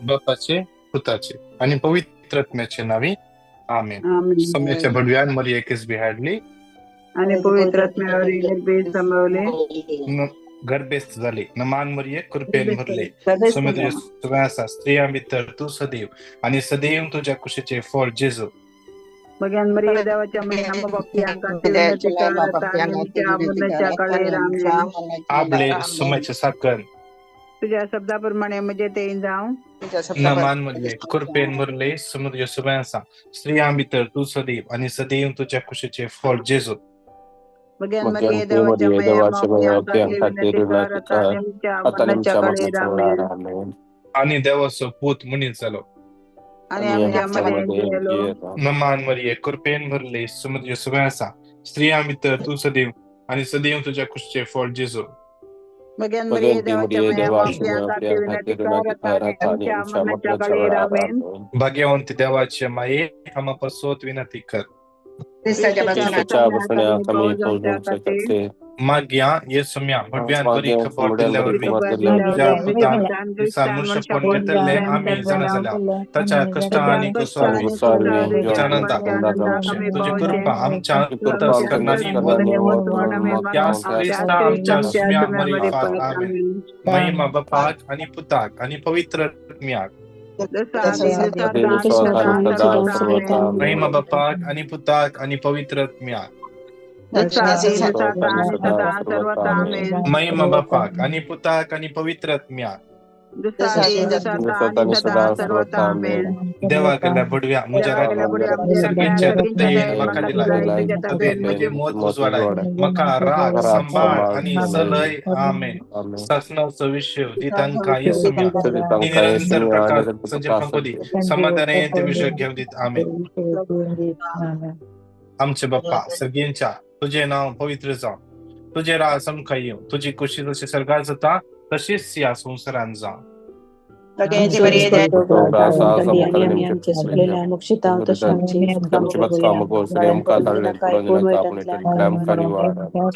बापाचे, पुताचे आनी पवित्र आत्म्याचे नावी, आमेन. आमेन. सम्याच्या भडव्यान मरियेक बिहाडली आणि पवित्र आत्म्यावर गर्भे संभवले. गर्भेस्त झाले. नमान मरिये, कृपेन भरले, स्वामी तुझ्या सगळ्या आसा, स्त्रियां भितर तूं सदैव आनी सदैव तुज्या कुशीचे फळ जेजू. भगवान मरिये, देवाच्या माये, आम्हा पापी खातीर विनंती कर, आता आणि आमच्या मरणाच्या काळेर. आमेन. आपले सुम्याचे साकन. तुझ्या शब्दाप्रमाणे म्हणजे ते जावं. नमान मरिये, कृपेन भरले, स्वामी तुझ्या सगळ्या आसा, स्त्रियां भितर तूं सदैव आनी सदैव तुज्या कुशीचे फळ जेजू. भगवान मरिये, देवाच्या माये, आम्हा पापी खातीर विनंती कर, आता आणि आमच्या मरणाच्या काळेर. आमेन. आनी देवाचो पूत मनीस जालो आणि आमच्या मध्ये गेलो. नमान मरिये, कृपेन भरले, स्वामी तुझ्या सगळ्या आसा, स्त्रियां भितर तूं सदैव आनी सदैव तुज्या कुशीचे फळ जेजू. भगवान मरिये, देवाच्या माये, आम्हा पापी खातीर विनंती कर, आता आणि आमच्या मरणाच्या काळेर. आमेन. भाग्यवंत देवाचे माये, आम्हा पासत विनंती कर. मागया ये सुम्या भडव्यान बरी खबर दिल्ल्या वरवीं तुज्या पुतान दिसान मनुष्यपण घेतल्ले आमी जाणा जाल्या ताच्या कश्ट आनी कुसवावी तुज्या आनंदाक तुजी कृपा आमच्या अंतस्करणांनी त्या क्रिस्ता आमच्या सुम्या मरिफात. आमेन. महिमा बापाक आणि पुताक आणि पवित्र आत्म्याक. महिमा बापाक आणि पुताक आणि पवित्र आत्म्याक. महिमा बापाक आणि पुताक आणि पवित्र आत्म्याक. देवा केल्या बडव्या म्हज्या सगळ्यांच्या दयेन म्हाका दिलाय, तबेन म्हजें मत उजवाडाय, म्हाका राग सांबाळ आनी चलय. आमेन. सासणाचो विशय दी तांकां येसुम्या, निरंतर प्रकाश फांको दी, समाधानान ते विशय घेवन दीत. आमेन. आमचे बाप्पा सगळ्यांच्या, तुझे नाव पवित्र जावं, तुझे राज आमकां येवं, तुजी कुशी जशी स्वर्गात जाता तशीच ह्या संवसारांत जावं.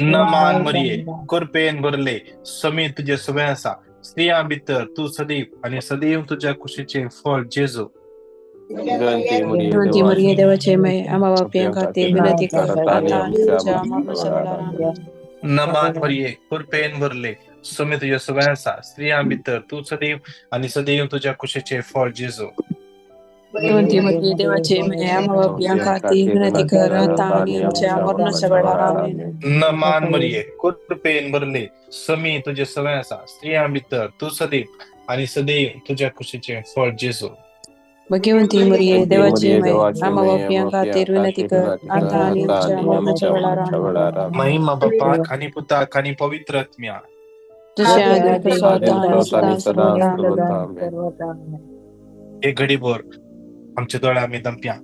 नमान मरिये, कृपेन भरले, स्वामी तुझे सगळें आसा, स्त्रियां भितर तूं सदैव आनी सदैव तुज्या कुशीचें फळ जेजू. मरिये, देवाचे माये, आम्हा पापी खातीर विनंती कर, आता आणि आमच्या मरणाच्या वेळार. आमेन. नमान मरिये, कृपेन भरले, स्वामी तुझे सगळें आसा, स्त्रियां भितर तूं सदैव आनी सदैव तुज्या कुशीचें फळ जेजू. मरिये, देवाचे माये, आम्हा पापी खातीर विनंती कर, आता आणि आमच्या मरणाच्या वेळार. आमेन. नमान मरिये, कृपेन भरले, स्वामी तुझे सगळें आसा, स्त्रियां भितर तूं सदैव आनी सदैव तुज्या कुशीचें फळ जेजू. भगवंती मरिये, देवाचे माये, आम्हा पापी खातीर विनंती कर, आता आणि आमच्या मरणाच्या वेळार. आमेन. महिमा बापाक आणि पुताक आणि पवित्र आत्म्याक. जसे आदी आणि सदा सर्वथा. आमेन. एक घडीभर आमच्या दोळे आमी दमप्या.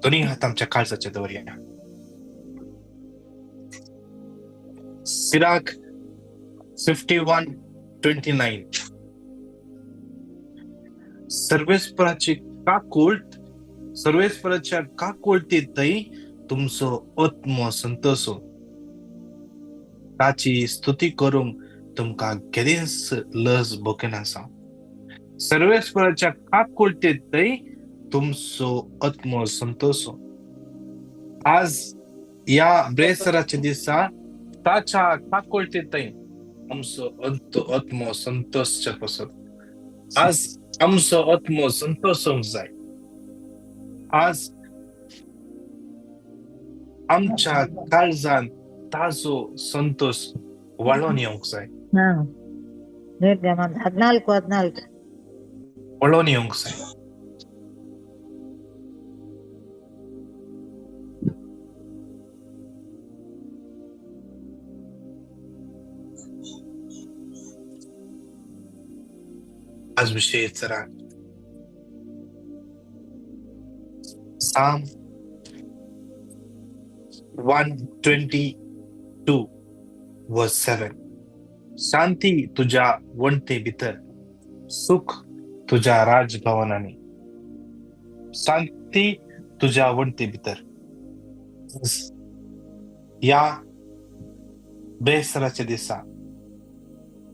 दोन्ही हात आमच्या काळजाच्या दवरया. सिराक 51:29. सर्वेस्पराची काकुळट, सर्वेस्पराच्या काकुळटीतय तुमचो आत्मो संतोसो, ताची स्तुती करूंक तुमकां केदींच लज भोगनासा. सर्वेस्पराच्या काकुळटीतय तुमचो आत्मो संतोसो. आज ह्या ब्रेसराच्या दिसा ताच्या काकुळटीतय आमचो आत्मो संतोषच्या पासत आज आमचो आत्मो संतोषूंक जाय. आज आमच्या काळजान ताजो संतोष वाळोन येवंक जाय, 14 14. वळोन येवंक जाय. आज विषय जरा Psalm 122 verse 7. शांती तुझ्या वणते भितर, सुख तुझ्या राजभवनाने. शांती तुझ्या वणते भितर. या बेसराच्या दिसा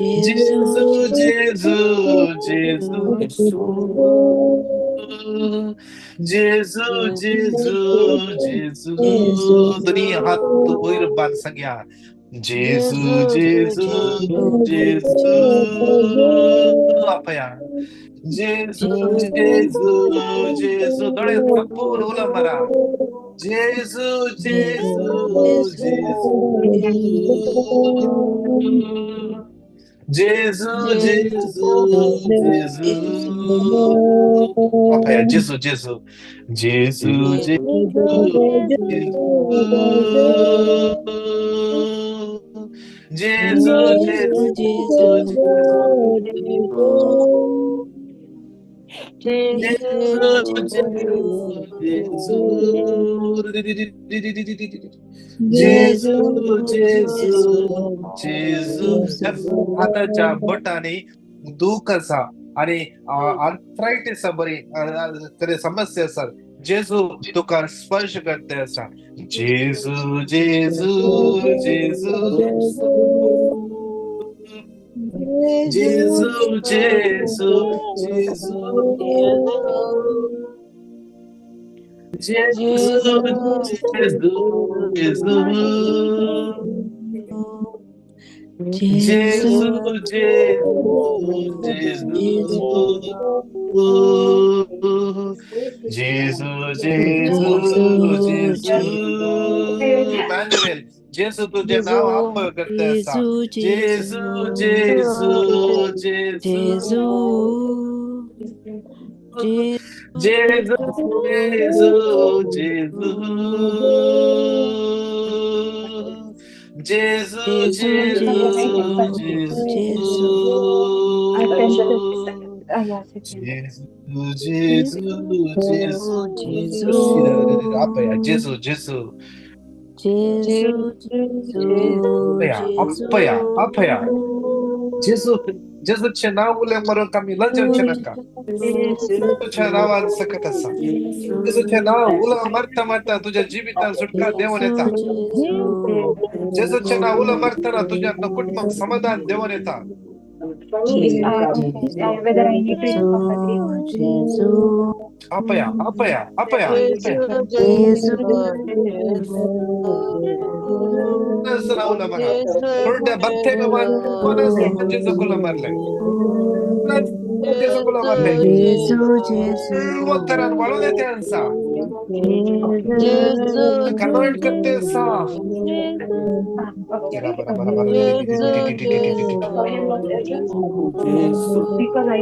जेजू जेजू जेजू जेजू जेजू जेजू. दोन्ही हात वयर बांद सांगया. जेजू जेजू जेजू. आपया. जेजू जेजू जेजू. दोळे संपूर्ण उलो मारा. जेजू जेजू जेजू जेजू जेजू जेजू. आपया. जेजू जेजू जेजू जेजू जेजू जेजू जेजू जेजू जेजू. हाताच्या बोटाने दुःख आसा आणि आर्थरायटीस बरी तरी समस्या आसा, जेजू तुका स्पर्श करते आसा. जेजू जेजू जेजू जेजू जेजू जेजू जेजू जेजू जेजू जेजू जेजू जेजू जेजू. इमॅन्युएल जेजू तुझे नाव आप करते आसा. जेजू जेजू जेजू जेजू जेजू जेजू जेजू जेजू जेजू जेजू जेजू. आपया. जेजू जेजू आपया आपया. जेजू जेजूचे नाव उले मरून आमी लजवचे नाका. जेजूच्या नावान सकत आसा. जेजूचे नाव उलो मारता मारता तुझ्या जिवितान सुटका देवन येता. जेजूचे नाव उलो मारतना तुझ्या कुटुंबाक समाधान देवन येता. आपया आपया आपया. वाळून येते आसा. कन्वर्ट करते आसा. Because I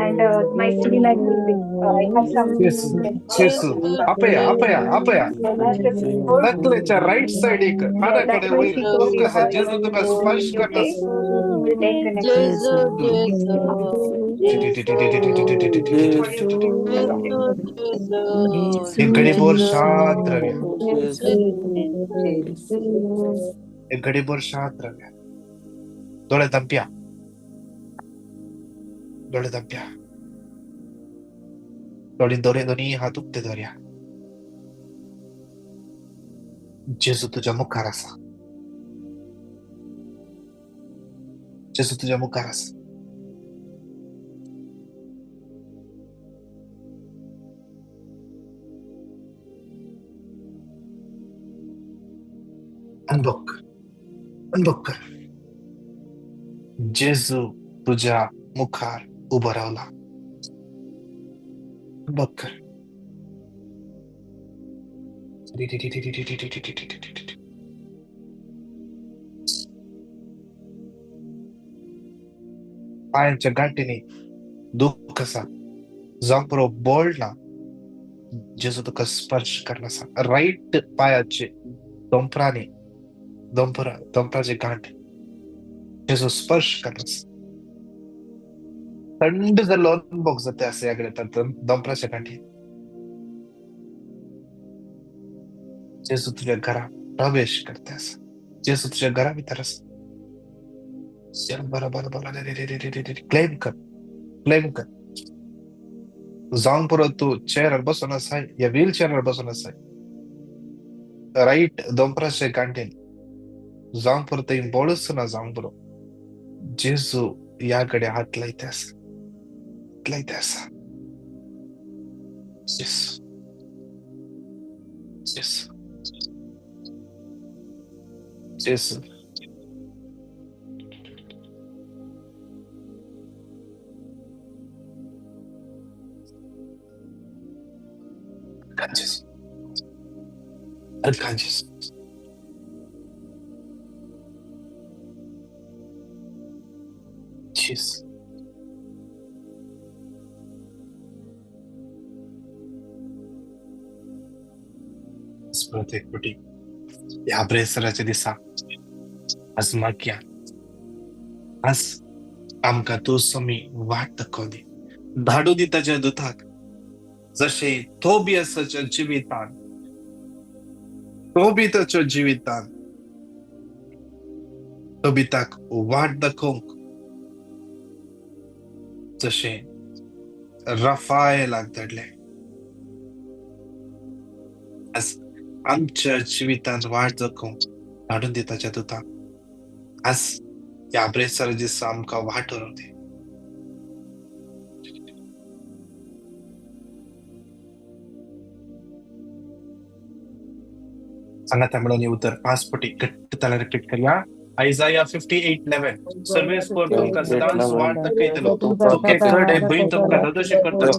and my skin I have some. आपया आपया आपया. तकलेच्या राईट साइड एक कानाकडे वयर दुःख आसा. जेजू तुका स्पर्श करता. एक घडीभर शांत राव्या. एक घडीभर शांत राव्या. दोळे धांप्या. दोळे धांप्या. दोळे दोरे दोन्ही हात उक्ते दवरया. जेजू तुझ्या मुखार आसा. जेजू तुझ्या मुखार आसा. अनुभव कर, अनुभव कर. जेजू तुझ्या मुखार उभो रावला. अनुभव कर. पायांच्या गांठीनी दुःख आसा, जावंक पुरो बोल्ड ना. जेजू तुका स्पर्श करना आसा. राईट पायाचे दोंपरांनी दोंपराचे गांठ जेजू स्पर्श करना. थंड जाल्लो अनुभव जाता आसा ह्या कडेन दोंपराच्या गांठी. जेजू तुझ्या घरा प्रवेश करते आसा. जेजू तुझ्या घरा भितर आसा. बरोबर बरोबर. क्लेम कर, क्लेम कर. जावंक पुरो तूं चेअरार बसून आसाय या व्हील चेअरार बसून आसाय. राईट दोंपराचे गांठीन जावंक पुरो थंय बोळूच ना जावंक पुरो. जेजू ह्या कडेन हात लायते आसा, हात लायते आसा. जेजू, जेजू, जेजू. Unconscious. Unconscious. Jesus. परत एक फावटी ह्या ब्रेसराच्या दिसा आज मागया, आज आमकां तूं स्वामी वाट दाखोवं दी, धाडू दी ताच्या दुताक, जशें तोबियासाच्या जिवितान, तोबिताच्या जिवितान तोबिताक वाट दाखोवंक जशें रफायलाक धाडलें, आज आमच्या जिवितांत वाट दाखोवंक धाडून दी ताच्या दुताक. आज ह्या ब्रेसरा दिसा आमकां वाट व्हरूंक दी. सांगाता म्हणून उतर 5 पटी घट्ट ताळ्यान रिपीट करया. आयजाया 58:11 सर्वेस्पर तुमकां सदांच वाट दाखयतलो, तुमचे करडे भंय तुमकां नदोशी करतलो,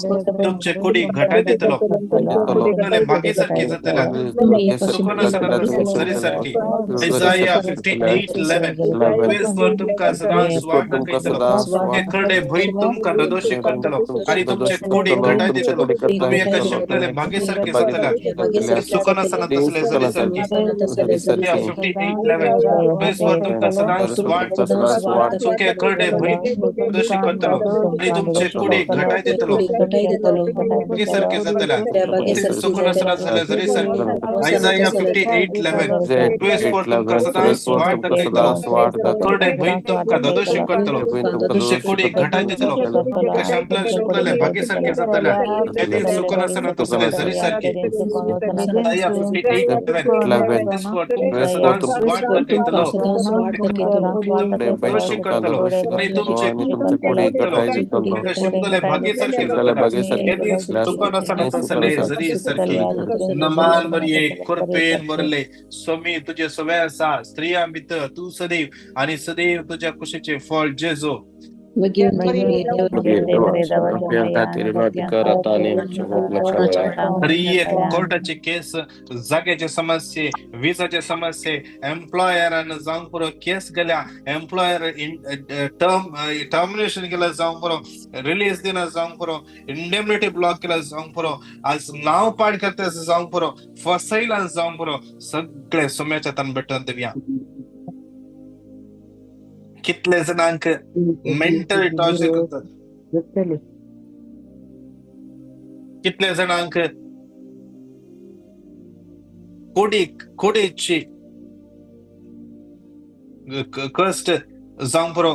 तुमचे कुडीक घटाय दितलो, तुमगेले बागे सारकी जातले, सुकून जरी सारकी. आयजाया 58:11 सर्वेस्पर तुमकां सदांच वाट दाखयतलो, तुमचे करडे भंय तुमकां नदोशी करतलो आनी तुमचे कुडीक घटाय दितलो, तुमी एका शिंपलेले बागे सारके जातले, सुकून आसना तसले जरी सारकी. 58:11 सर्वेस्पर तुमकां सदांच वाट, सुके करडे भंय नदोशी करतलो आनी तुमचे कुडीक घटाय दितलो, बागे सारके जातले, सुकून आसना जाल्यार जरी सारकी. आयजाया 58:11 सर्वेस्पर तुमकां सदांच वाट दाखयतलो, करडे भंय तुमकां नदोशी करतलो, तुमचे कुडीक घटाय दितलो, शिंपलेले बागे सारके जातले, सुकून आसना तसले जरी सारकी. आयजाया 58:11 सर्वेस्पर तुमकां सदांच वाट दाखयतलो, नमान मरिये कृपेन भरले स्वामी तुझे सवे आसा, स्त्रियां भितर तूं सदैव आनी सदैव तुज्या कुशीचें फळ जेजू. कोर्टाचे केस, जाग्याचे समस्ये, विजाचे समस्ये, एम्प्लॉयरान जावंक पुरो केस गेल्या, एम्प्लॉयर टर्मिनेशन केला जावंक पुरो, रिलीज दिना जावंक पुरो, इंडेमनिटी ब्लॉक केला जावंक पुरो, आज नांव पाड करता जावंक पुरो, फसयला जावंक पुरो, सगळे सोम्याच्या हातान भेटून दिवया. कितले जाणांक मेंटल टॉर्चर करतात, कितले जाणांक कोडीची कश्ट जावंक पुरो,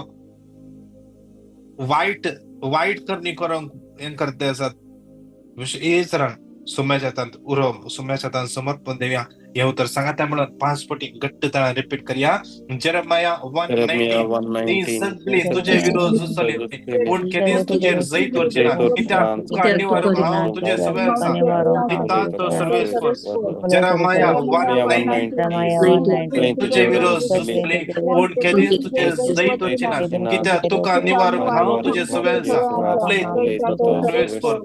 वायट वायट करणी करूंक हें करते आसात. रान सोम्याच्या हातांत उरो, सोम्याच्या हातांत समर्पण दिवया. हे उतर सांगाता म्हणून 5 पटी घट्ट ताळ्यान रिपीट करया. जेरेमाया 1:19 सगळी तुझे विरोध झुजतली पूण केदीच तुजेर जैत वरची ना, कित्याक तुका निवारूंक हांव तुजे सवे आसा, दिता तो सर्वेस्पर. जेरेमाया 1:19 तुझे विरोध झुजतली पूण केदीच तुजेर जैत वरची ना, कित्याक तुका निवारूंक हांव तुजे सवे आसा, सर्वेस्पर.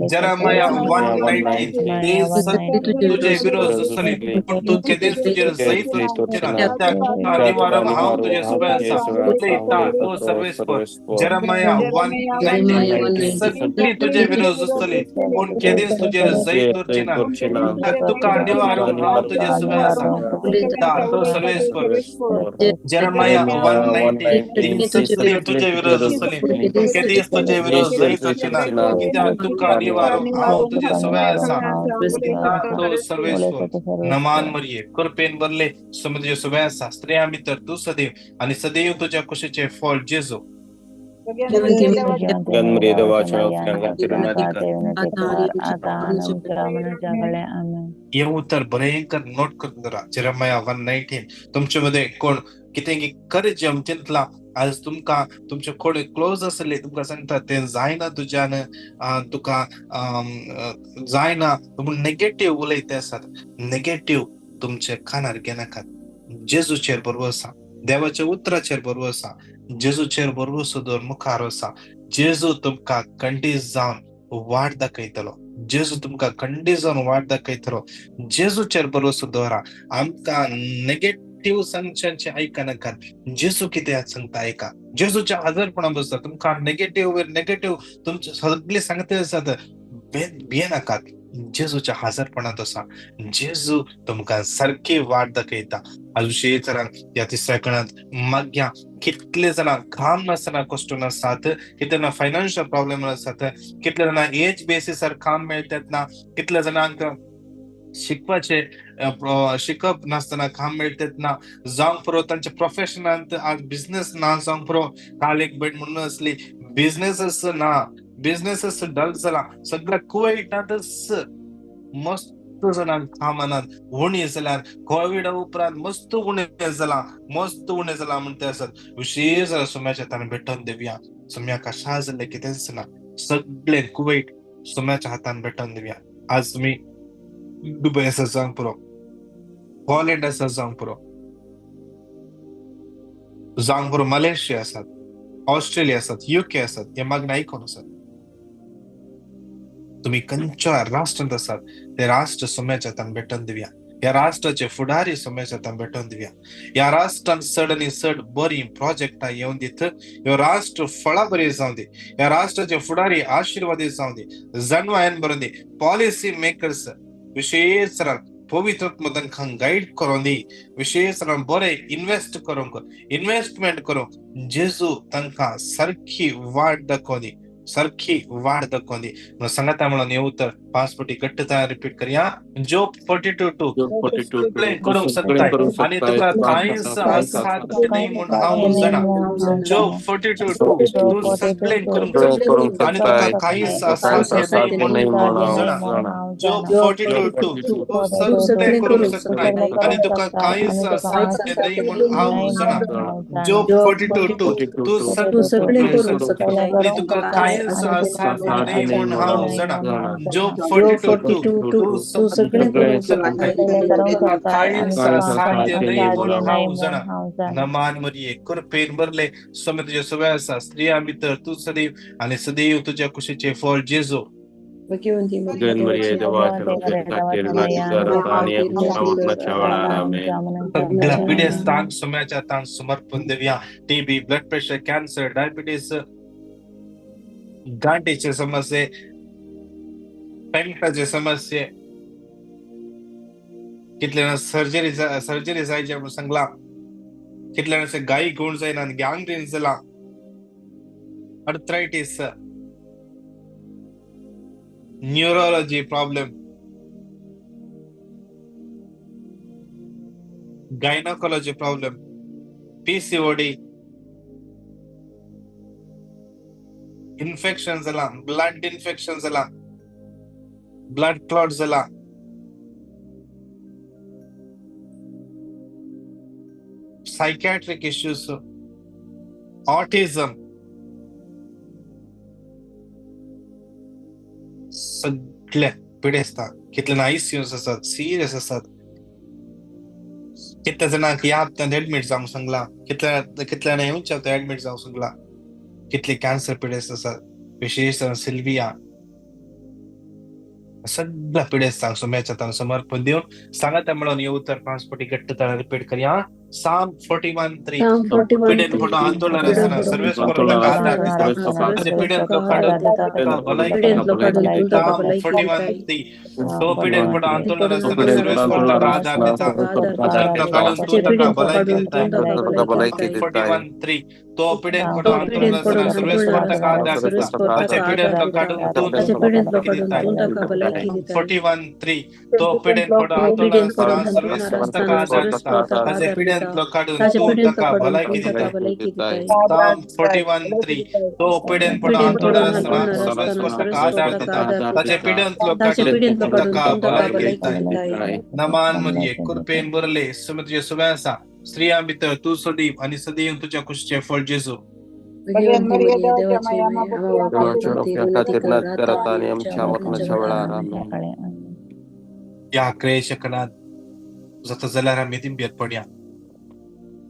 जेरेमाया 1:19 तुझे विरोध झुजतली पूण तूं केदीच तुजेर जैत वरची ना, कित्याक तुका निवारूंक हांव तुजे सवे आसा, तो सर्वेस्पर. जेरेमाया 1:19 सगळी तुझे विरोध झुजतली पूण केदीच तुजेर जैत वरची ना, कित्याक तुका निवारूंक हांव तुजे सवे आसा, तो सर्वेस्पर. जेरेमाया 1:19 सगळी तुझे विरोध झुजतली पूण केदीच तुजे विरोध जैत वरची ना, कित्याक तुका निवारूंक हांव तुजे सवे आसा, तो सर्वेस्पर. नमान मरिये कृपेन भरले स्वामी तुजे सवे आसा, स्त्रियां भितर तूं सदैव आनी सदैव तुज्या कुशीचें फळ जेजू. भग्यान मरिये देवाच्या अप्रियांका विनंती कर आता आणि आमच्या मरणाच्या वेळा. आमेन. हे उतर भयंकर नोट करून धरा. जेरेमाया 1:19. तुमचे मध्ये कोण कितें करें चिंतला आज तुमकां तुमचे कोण क्लोज आसले तुमकां सांगता तें जायना तुज्यान, तुका जायना म्हूण नेगेटीव उलयते आसात. नेगेटीव तुमचे कानार घेनाकात. जेजूचेर बरोबर आसा, देवाच्या उतराचेर बरोबर आसा, जेजूचेर बरोबर दवर मुखार आसा. जेजू तुमकां खंडीत जावन वाट दाखयतलो. जेजू तुमकां खंडीत जावन वाट दाखयतलो. जेजूचेर बरोबर दवरा. आमकां नेगेटीव सांगच्यांचे आयकनाकात. जेजू कितें सांगता आयका. जेजूच्या हाजरपणा बसता तुमकां नेगेटीव वयर नेगेटीव तुमचे सगळे सांगते आसात, भियेनाकात. जेजूच्या हाजरपणांत आसा. जेजू तुमकां सारकी वाट दाखयता. आज विशेश ह्या तिसऱ्या खणांत मागया कितले जाणां काम नासतना कश्टून आसात, कितले जाणां फायनान्शियल प्रॉब्लेम आसात, कितले जाणां एज बेसिसार काम मेळटात ना, कितले जाणांक शिकपाचे शिकप नासतना काम मेळटात ना, जावंक पुरो तांच्या प्रोफेशनांत आज बिझनेस ना जावंक पुरो. काल एक भयण म्हणून आसली बिझनेसस ना, बिझनेसस डल जाला, सगळ्या कुवैटांतच मस्त जाणांक कामानात उणें जाल्यार कोविडा उपरांत मस्त उणें जालां, मस्त उणें जालां म्हणटा आसत. विशेश सोम्याच्या हातान भेटोवन दिवया. सोम्या कशा जाल्लें कितेंच ना, सगळें कुवैट सोम्याच्या हातान भेटोवन दिवया. आज तुमी दुबय आसा जावंक पुरो, हॉलंड आसा जावंक पुरो, जावंक पुरो मलेशिया आसात, ऑस्ट्रेलिया आसात, युके आसात, हे मागणें आयकून आसात. तुम्ही खंयच्या राष्ट्रांत आसात ते राष्ट्र सोम्याच्या हातान भेटोवन दिवया. ह्या राष्ट्राचे फुडारी सोम्याच्या हातान भेटोवन दिवया. ह्या राष्ट्रान चड आनी चड बरीं प्रोजेक्टां येवन दीत, ह्यो राष्ट्र फळां बरी जावं दी, ह्या राष्ट्राचे फुडारी आशिर्वादी जावं दी, जनवायन बरोवन दी, पॉलिसी मेकर्स विशेष पवित्र तांकां गायड करून दी, विशेष बरें इन्वेस्ट करूंक, इन्वेस्टमेंट करूंक जेजू तांकां सारकी वाट दाखोवन दी, सारखी वाट दाखोवन दी. सांगता म्हणून हे उतर 5 पटी घट्टतान रिपीट करया. जोब 42:2. करूंक शकताय आनी तुका कांयच असाध्य न्हय म्हूण हांव जाणा. जोब 42:2. तूं सगळें करूंक शकता आनी तुका कांयच असाध्य न्हय म्हूण हांव जाणा. जोब 42:2. तूं सगळें करूंक शकताय आनी तुका कांयच असाध्य न्हय म्हूण हांव जाणा. जोब 42:2. तूं सगळें करूंक शकता आनी तुका कांयच असाध्य न्हय म्हूण हांव जाणा. जोब 42:2. तूं सगळें करूंक शकताय तुका कांयच असाध्य न्हय म्हूण हांव जाणा. नमान मरिये कृपेन भरले, सोमे तुजे सगळे आसा, स्त्रियां भितर तूं सदैव आनी सदैव तुज्या कुशीचे फळ जेजू. सगळ्या पिडेस्तांक सोम्याच्या हातान समर्पण दिवया. TB, blood pressure, cancer, diabetes, गांठीचे समस्ये, पेंटाचे समस्ये, कितले सर्जरी सर्जरी जायचे म्हणून सांगला, कितल्या गाई गुण जायना, गँग्रीन जाला, arthritis, neurology problem, gynaecology problem, PCOD, infection जाला, ब्लड इन्फेक्शन जाला, ब्लड क्लॉट जाला, सायकॅट्रिक इश्यूज, ऑटिझम, सगळे पिडेस्तां कितले आयसीयूस आसात, सिरियस आसात, कितल्या जाणांक ह्या हप्त्यांत एडमीट जावंक सांगला, कितल्या कितल्या जाणां येवच्या हप्त्यांत एडमीट जावंक सांगला, कितले कॅन्सर पिडेस्त आसात, विशेष सिल्विया, सगळ्या पिडेस्तांक सोम्याच्या हातान समर्पण दिवन सांगाता म्हणून हे उतर 5 पटी घट्टताना रिपीट करया. Psalm 41:3. पिडेन फोटो आंदोलन आसतना सर्वेस करून ताका आदार दिता आनी पिडेंतलो काडून ताका भलायकी दिता. Psalm 41:3. तो पिडेन फोटो आंदोलन आसतना सर्वेस करून ताका आदार दिता, पिडेंतलो काडून तूं ताका भलायकी दिता. 41:3. तो पिडेन फोटो आंदोलन आसतना सर्वेस करून ताका आदार दिता, ताचे पिडेंतलो काडून तूं ताका दिता. 41:3. तो पिडेन फोटो आंदोलन आसतना सर्वेस करून ताका आदार दिता, ताचे पिडेन पिडेंतलो काडून ताचे तूं पिडेंतलो ताका काडून भलायकी तूं ताका दिताय. भलायकी दिताय. Psalm 41:3 तो पिडेन पडून पिडेन हांतुणार पडून आसतना हांतुणार सर्वेस्पर आसतना ताका सर्वेस्पर आदार ताका दिता. आदार ताचे दिता. पिडेंतलो ताचे काडून पिडेंतलो तूं काडून ताका तूं ताका भलायकी भलायकी दिताय. दिताय. नमान मरिये, कृपेन भरले, स्वामी तुजे सुबें आसा. स्त्रियां भितर तूं सदैव आनी सदैव तुज्या कुशीचें फळ जेजू. भगवंती मरिये, देवाची माय, आम्हा पापांखातीर विनंती कर आता आणि आमच्या मरणाच्या वेळार. आमेन. ह्या क्रियेच्या कणांत जाता जाल्यार आमी दिंबेर पडया.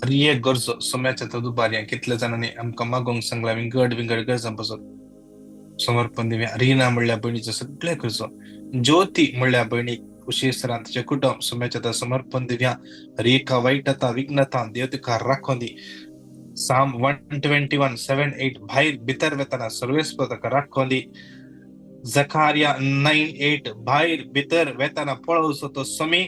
आनी एक गरजो सोम्याच्या तो दुबारया. कितल्या जाणांनी आमकां मागोवंक सांगला विंगड विंगड गरजां पासून समर्पण दिवया. रिना म्हणल्या भयणीचो सगळे गरजो, ज्योती म्हणल्या भयणीक कुशेसरान तिचें कुटुंब सोम्याच्या तो समर्पण दिवया. रेखा वायटता विघ्नता देव तिका राखोन दी. Psalm 121:7-8 भायर भितर वेतना सर्वेस्पर ताका राखोन दी. जखारिया 9:8 भायर भितर वेतना पळोवचो तो समी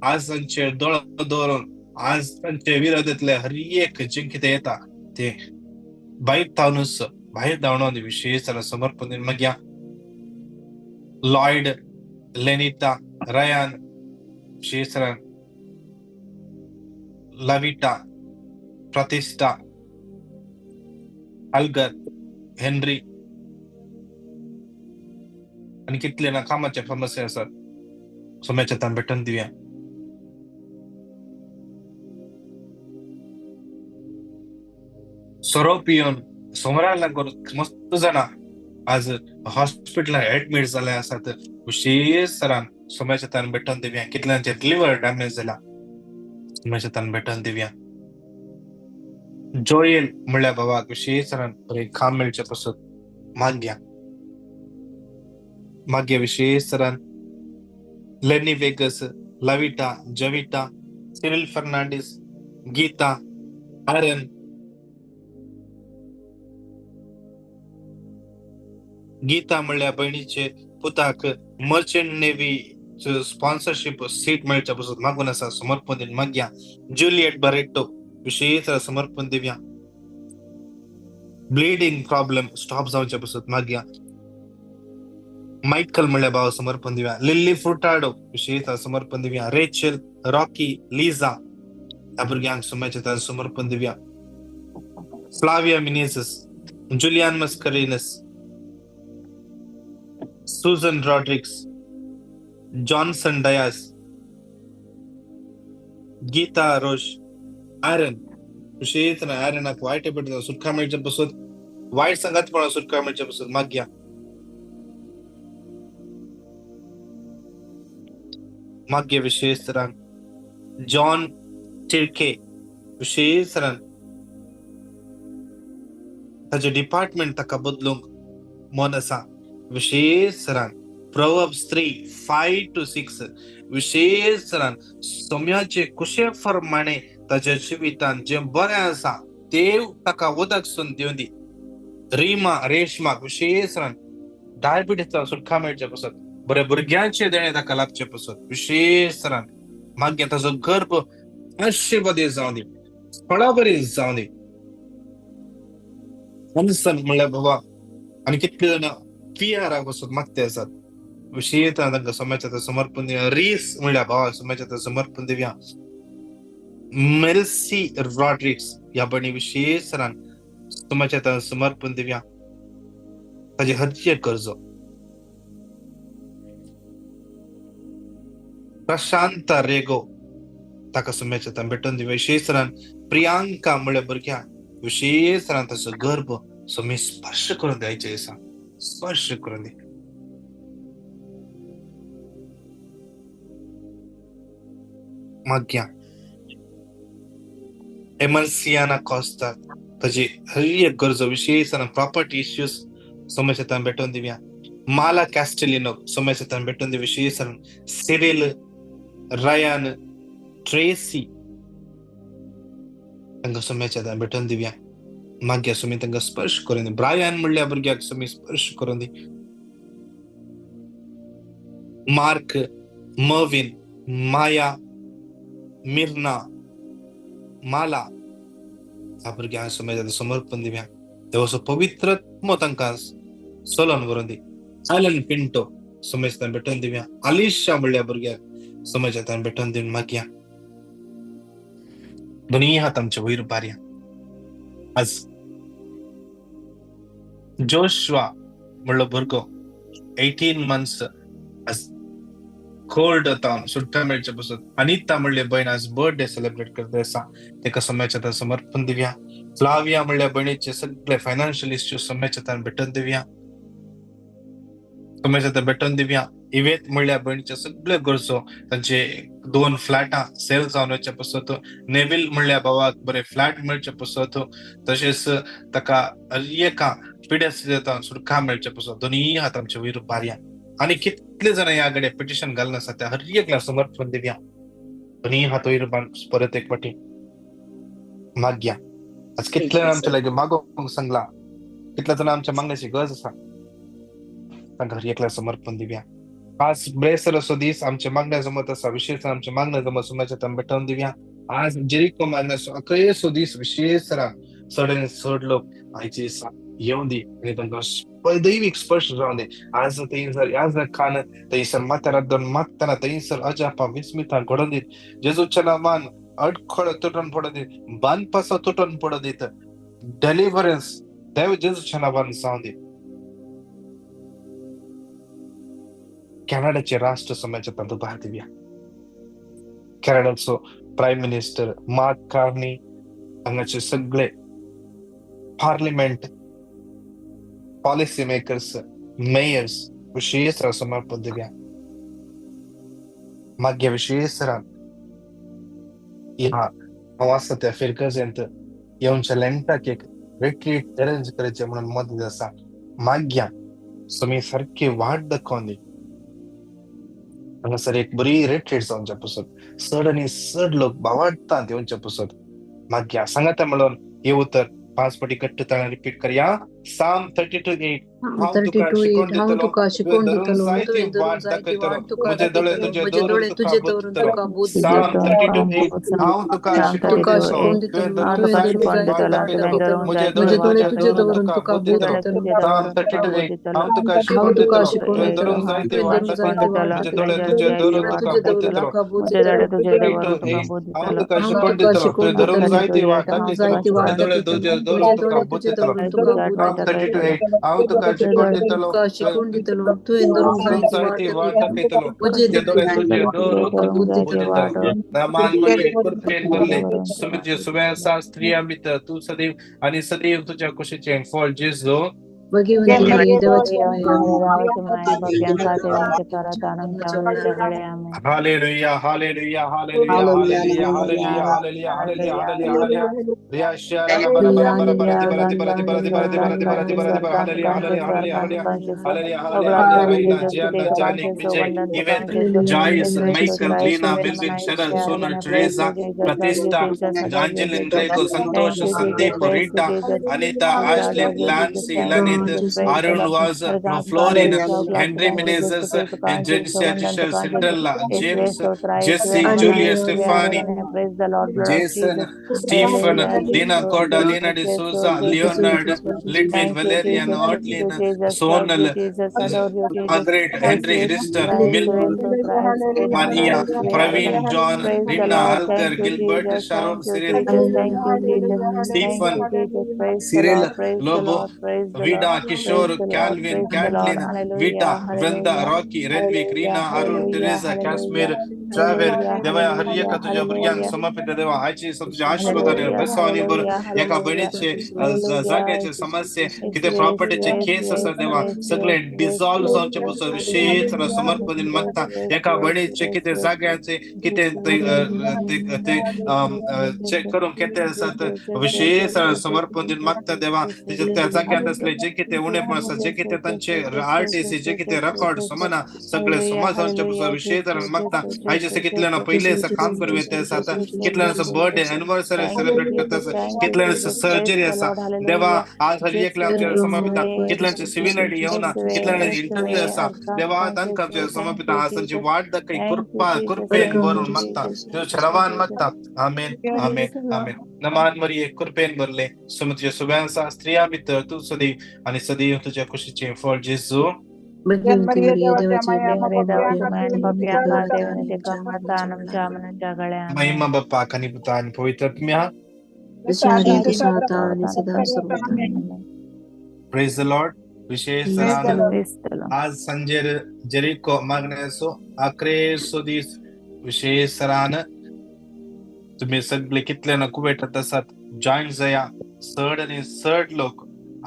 आज तांचेर दोळो दवरून आज तांचे विरोधांतले हर एक जें कितें येता ते भायर धांवनूच भायर धांवणोन विशेष समर्पण दिवन मागीर लॉयड, लेनिता, रयान, विशेष लविटा, प्रतिष्ठा, अल्गर, हेनरी आनी कितले ना कामाचे समस्या आसात सोम्याच्या तान भेटून दिवया. सोरो पिवन सोमराक लागून मस्त जाणां आज हॉस्पिटलान एडमीट जाले आसात. विशेष सरान सोम्याच्या तान भेटून दिवया. कितल्यांचे लिव्हर डॅमेज जाला सोम्याच्या तान भेटून दिवया. जोएल म्हणल्या बाबाक विशेष सरान बरें काम मेळचें पासत मागया. मागया विशेष सरान Lenny Vegas, Lavita, Javita, Cyril Fernandes, Geeta, Aaron, Geeta म्हणल्या भयणीचे पुताक मर्चंट नेवी स्पॉन्सरशीप सीट मेळच्या पासून मागून आसा समर्पण दिवन मागया. जुलियट बरेटो विशेष समर्पण दिवया. ब्लिडींग प्रॉब्लम स्टॉप जावच्या पासून मागया. मायकल म्हणल्या भाव समर्पण दिवया. लिल्ली फ्रुटाडो विशेष समर्पण दिवया. रेचल, रॉकी, लिझा ह्या भुरग्यांक सोम्याच्या समर्पण दिवया. Flavia Menezes, Julian Mascarenhas, Susan Rodrigues, Johnson Dias, Geeta Rosh, Aaron विशेष आयरनाक वायट पडटा सुटका मेळचे पासून, वायट संगातपणा सुटका मेळचे पासून मागया. मागया विशेष तरान जॉन टिर्के विशेष तरान ताचे डिपार्टमेंट ताका बदलूंक मन आसा. विशेष तरान Proverbs 3:5-6 विशेष तरान सोम्याचे कुशे प्रमाणे ताच्या जिवितान जें बरें आसा देव ताका उदक सून दिवन दी. रीमा रेशमा विशेष तरान डायबिटीज सुटका मेळचे पासत, बरे भुरग्यांचे देणे ताका लाभचे पासत विशेष तरान मागीर ताचो गर्भ आशीर्वादी जावं दी, फळा बरी जावं दी. अनसन म्हणल्यार बाबा आनी कितले जाणां पिआराक वचून मागते आसात विशेष तांकां सोम्याच्या समर्पण दिवया. रीस म्हणल्यार भावा सोम्याच्या समर्पण दिवया. मेल्सी रॉड्रिक्स ह्या भयणी विशेष तरान सोम्याच्या समर्पण दिवया. ताजी हरजी गरजो. प्रशांत रेगो ताका सोम्याच्या भेटून दिवया. विशेष तरान प्रियांका म्हणल्या भुरग्या विशेष तरान ताचो गर्भ सोमी स्पर्श करून द्यायचे आसा, स्पर्श करून दी. मागया एमर्सियाना कॉस्ता ताजी हर एक गरजो विशेष प्रॉपर्टी इश्यूज सोम्याच्या भेटून दिवया. माला कॅस्टेलिनो सोम्याच्या भेटून दी. विशेष सिरिल, रयान, ट्रेसी तांकां सोम्याच्या भेटून दिवया. मागया सोमी तांकां स्पर्श करून दी. ब्रायन म्हणल्या भुरग्याक सोमी स्पर्श करून दी. मार्क, मर्विन, माया, मिर्ना, माला ह्या भुरग्यांक सोम्याच्या समर्पण दिवया. देवाचो पवित्र आत्मो तांकां सोलोन व्हरून दी. आलन पिंटो सोम्याच्या भेटून दिवया. आलिशा म्हणल्या भुरग्याक सोम्याच्या भेटून दिवन मागया. दोनूय हात आमचे वयर बारया. आज जोशवा म्हणलो भुरगो 18 months आज कोल्ड जावन सुट्टा मेळचे पसून. अनिता म्हणले भयण आज बर्थडे सेलिब्रेट करता आसा, तेका सम्याच्या हातान समर्पण दिवया. फ्लाविया म्हणल्या भयणीचे सगळे फायनान्शियल इश्यू सम्याच्या हातान भेटून दिवया, सम्याच्या हातान भेटून दिवया. इवेत म्हणल्या भयणीचे सगळे गरजो, तांचे 2 फ्लॅटां सेल जावन वचचे पसत, नेवील म्हणल्या भावाक बरे फ्लॅट मेळचे पसत, तशेंच ताका एका पिड्यास सुटका मेळचे पसत. दोनूय हात आमचे वयर बारया. आनी कितले जाणां ह्या घडये पिटिशन घालून आसा त्या हर एकल्या समर्पण दिवया. दोनूय हात वयर परत एक फावटी मागया. आज कितले जाणां आमच्या लागीं मागोवंक सांगला, कितल्या जाणां आमच्या मागण्याची गरज आसा, तांकां हर एकल्या समर्पण दिवया. आज ब्रेसर असो दीस आमच्या मागण्या जमत आसा, विशेष आमच्या मागण्या जमत समाजाच्या हातान भेटोवन दिवया. आज जेरिको मागण्याचो अकयसो दीस विशेष चड आनी चड लोक आयचे दिसा येवं दी आनी तांकां दैवीक स्पर्श जावं दी. आज थंयसर याजकान थंयसर माथ्यार दोन मागतना थंयसर अजापां विस्मितां घडोवन दीत, जेजूच्या नांवान अडखळ तुटून पडून दीत, बांदपासो तुटून पडून दीत, डेलिव्हरन्स देव जेजूच्या नांवान जावं दी. कॅनडाचे राष्ट्र समाजाच्या तातूंत भार दिवया. कॅनडाचो प्रायम मिनिस्टर मार्क कार्नी, हांगाचे सगळे पार्लिमेंट, पॉलिसी मेकर्स, मेयर्स विशेष समर्पण दिवया. मागीर विशेष ह्या हांव आसा त्या फिरगजेंत येवच्या लेंटाक एक रिट्रीट अरेंज करचें म्हणून मदत आसा. मागया तुमी सारकी वाट दाखोवन दी. हांगासर एक बरी रिट्रीट जावच्या पसत चड आनी चड लोक भावार्थांत येवच्या पसत मागया. सांगाता म्हणून हे उतर 5 पटी घट्ट ताळ्यान रिपीट करया. Psalm 32:8. हांव तुका शिकोवन दितलो, तुवें धरून जायती वाट दाखयतलो, म्हजे दोळे तुजे दवरून तुका बूद दितलो. Psalm 32:8. हांव तुका शिकोवन दितलो, तुवें धरून जायती वाट दाखयतलो, म्हजे दोळे तुजे दवरून तुका बूद दितलो. Psalm 32:8. हांव तुका शिकोवन दितलो, तुवें धरून जायती वाट दाखयतलो, म्हजे दोळे तुजे दवरून तुका बूद दितलो. 32:8. हांव तुका शिकोवन दितलो, तुवें धरून जायती वाट दाखयतलो, म्हजे दोळे तुजे दवरून तुका बूद दितलो. Psalm 32:8. हांव तुका शिकोवन दितलो, तुवें धरून जायती वाट दाखयतलो, म्हजे दोळे तुजे दवरून तुका बूद दितलो. नामान मरिये कृपेन भरले, तुझे सुव्यासा स्त्रिया भितर तूं सदैव आनी सदैव तुज्या कुशीचें फळ जेजू. Hallelujah, hallelujah, hallelujah, hallelujah, hallelujah, hallelujah, hallelujah, hallelujah. Joyce, Michael, Leena, Melvin, Cheryl, Sonal, Teresa, Pratishtha, Angeline Rego, Santosh, Sandeep, Rita, Anita, Ashley, Lancy, Lanit, Arun Vaz, Florin, Henry Menezes, and Jensia, Giselle, Cinderella, James, Jesse, Julia, Stephanie, Jason, Stephen, Dina Korda, Lena D'Souza, Leonard, Lidwin, Valerian, Ortlin, Sonal, Margaret, Henry, Rister, Mil, Mania, Praveen, John, Rina, Alker, Gilbert, Sharon, Cyril, Stephen, Cyril, Lobo, Vida, Kishore, Calvin, Kathleen, Vita, Vrinda, Rocky, Renwick, Reena, Arun, Teresa, Kashmir, Traver. देवा हर एका तुझ्या भुरग्यांक समर्पित देवा, आयचे तुझ्या आशीर्वादान बेसावनी बरो एका भयणीचे जाग्याचे समस्ये कितें प्रॉपर्टीचे केस आसा देवा सगळे डिसॉल्व जावचे पसून विशेष समर्पण मागता. एका भयणीचे कितें जाग्याचे कितें ते चेक करूंक कितें आसा विशेष समर्पण मागता देवा. त्या जाग्यांत आसले जे कितें उणेपण आसा, जे कितें तांचे आरटीसी जे कितें रेकॉर्ड समाना सगळे समाज जावचे पसून विशेष मागता. आयचे कितले ना पयले आसा काम करूं येता आसा, कितले बर्थडे एनिवर्सरी सेलिब्रेट करता आसा, कितले सर्जरी आसा देवा. आज हर एकल्या आमच्या समर्पिता, कितल्यांचे सिव्हिल आयडी येवना, कितल्यांचे इंटरव्यू आसा देवा, तांकां आमच्या समर्पिता. आज तांची वाट दाखय, कृपा कृपेन भरून मागता, तुझ्या शरवान मागता. आमेन, आमेन, आमेन. नमान मरिये कृपेन भरले, तुझ्या सुव्यांसा स्त्रिया भितर तूं सदैव आनी सदैव तुझ्या कुशीचें फळ जेजू. बरी मरिये देवाची देवाच्या माया माया आम्हा पाप्यांका पाप्यांका विनंती कर कर आता आता आणि आणि आमच्या आमच्या मरणाच्या मरणाच्या वेळार आमेन. महिमा बाप्पाक आनी पुता आनी पवित्र आत्म्या. जशी आदी तशी आता आणि सदा सर्वदा. प्रेज the Lord. विशेष तरान आज संजेर जेरिको मागण्याचो आक्रेसो दीस. विशेष तरान तुम्ही सगळे कितले ना कुवेटात आसात जॉईन जाया. चड आनी चड लोक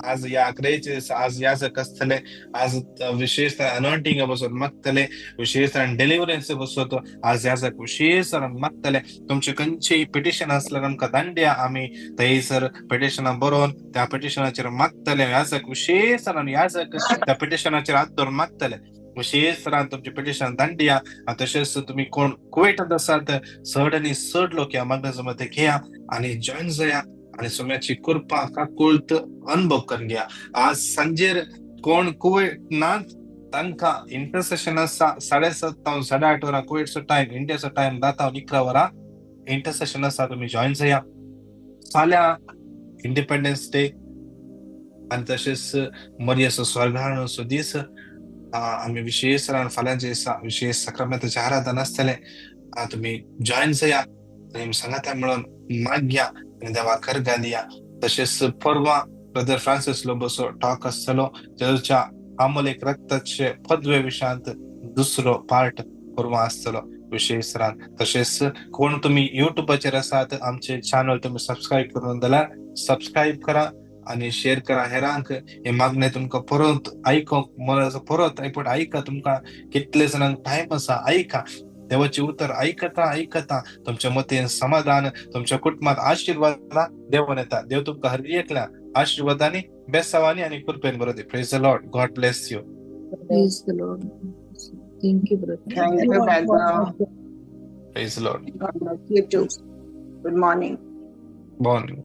आज ह्या आकरेचे दिसा आज याजक आसतले. आज विशेष अनॉयंटिंग बसून मागतले, विशेष डिलिव्हरन्स बसत आज याजक विशेष मागतले. तुमचे खंयचेय पिटिशन आसल्यार आमकां दांड्या, आमी थंयसर पिटिशनां बरोवन त्या पिटिशनाचेर मागतले. याजक विशेष याजक त्या पिटिशनाचेर हात दवरून मागतले. विशेष तरान तुमचे पिटिशन दांडिया. तशेंच तुमी कोण कुवेटांत आसात चड आनी चड लोक ह्या मागण्याचो मध्य घेया आनी जॉईन जाया आनी सोम्याची कृपा काकुळत अनुभव करून घ्या. आज सांजेर कोण कुवेट ना तांकां इंटरसेशन आसा 7:30 तावन 8:30 वरां कुवेटचो टायम, इंडियाचो टायम 10 तावन 11 वरां इंटरसेशन आसा. तुमी जॉईन जाया. फाल्यां इंडिपेंडन्स डे आनी तशेंच मरियाचो स्वर्गारोहणाचो दीस. आमी विशेष फाल्यांचे दिसा विशेष साक्रामेंताचें आराधन आसतलें. तुमी जॉईन जाया आनी सांगाता म्हणून मागया आनी देवा कर घालया. तशेंच परवा ब्रदर फ्रांसीस लोबोचो टॉक आसतलो जेजूच्या आमोलेक रक्ताचे पदवे विशयांत दुसरो पार्ट परवा आसतलो विशेष रान. तशेंच कोण तुमी युट्यूबाचेर आसात आमचे चॅनल तुमी सबस्क्रायब करून जाल्यार सबस्क्रायब करा आनी शेअर करा हेरांक. हे मागणें तुमकां परत आयकोंक परत एक आयका. तुमकां कितले जाणांक टायम आसा आयका. देवाची उतर आयकता आयकता तुमच्या मतीन समाधान, तुमच्या कुटुंबात आशिर्वाद देवन येता. देव तुमकां हर एकल्या आशिर्वादांनी, बेसावांनी आनी कृपेन बरो दी. Praise the Lord. God bless you. Praise the Lord. Thank you, brother. Thank you, brother. Praise the Lord. God bless you too. Good morning. Morning.